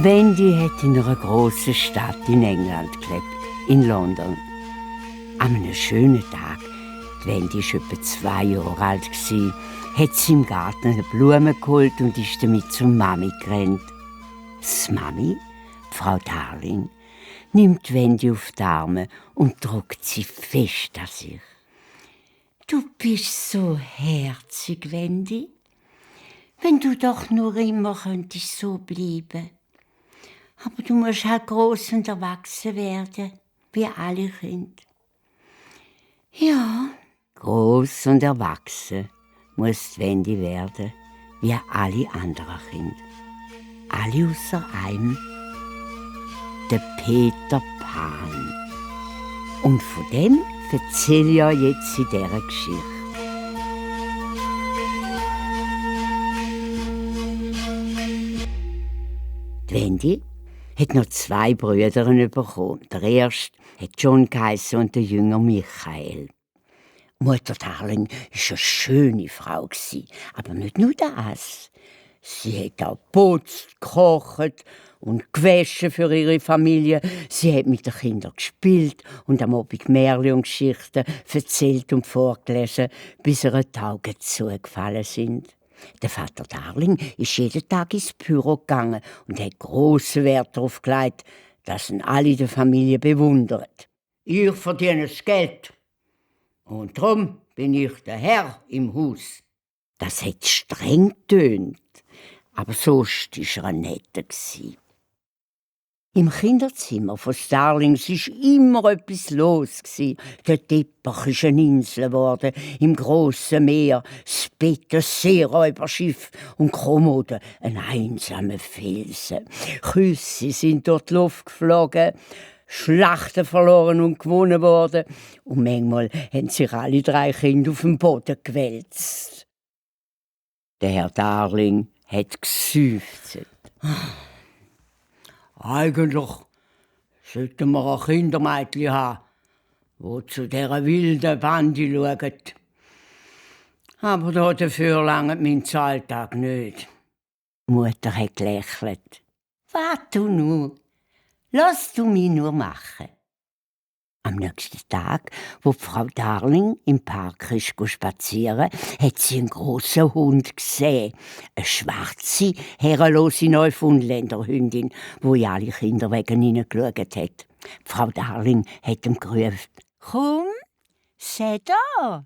Die Wendy hat in einer grossen Stadt in England gelebt, in London. An einem schönen Tag, die Wendy war etwa 2 Jahre alt, hat sie im Garten eine Blume geholt und ist damit zur Mami gerannt. Die Mami, die Frau Darling, nimmt die Wendy auf die Arme und drückt sie fest an sich. «Du bist so herzig, Wendy. Wenn du doch nur immer könntest so bleiben. Aber du musst halt gross und erwachsen werden, wie alle Kinder.» «Ja, gross und erwachsen muss die Wendy werden, wie alle anderen Kinder. Alle außer einem, der Peter Pan. Und von dem erzähle ich euch jetzt in dieser Geschichte. Die Wendy hat noch 2 Brüder bekommen. Der erste hat John geheissen und der Jünger Michael. Mutter Darling war eine schöne Frau, aber nicht nur das. Sie hat auch geputzt, gekocht und gewaschen für ihre Familie. Sie hat mit den Kindern gespielt und am Abend Märchen und Geschichten erzählt und vorgelesen, bis ihr die Augen zugefallen sind. Der Vater Darling ist jeden Tag ins Büro gegangen und hat grossen Wert darauf gelegt, dass ihn alle in der Familie bewundern. «Ich verdiene das Geld und darum bin ich der Herr im Haus.» Das hat streng getönt, aber sonst war er ein Netter. Im Kinderzimmer von Darlings war immer etwas los. Der Teppich ist eine Insel geworden, im grossen Meer, das Bett ein Seeräuberschiff und die Kommode ein einsamer Felsen. Küsse sind durch die Luft geflogen, Schlachten verloren und gewonnen worden und manchmal haben sich alle 3 Kinder auf den Boden gewälzt. Der Herr Darling hat geseufzt. «Eigentlich sollten wir ein Kindermädchen haben, das zu dieser wilden Bande schaut. Aber dafür langt mein Zahltag nicht.» Die Mutter hat gelächelt. «Warte nur, lass du mich nur machen.» Am nächsten Tag, wo Frau Darling im Park ist spazieren, hat sie einen grossen Hund gesehen. Eine schwarze, herrenlose Neufundländerhündin, wo in alle Kinder wegen ihnen geschaut hat. Frau Darling hat ihm gerufen: «Komm, sei da!»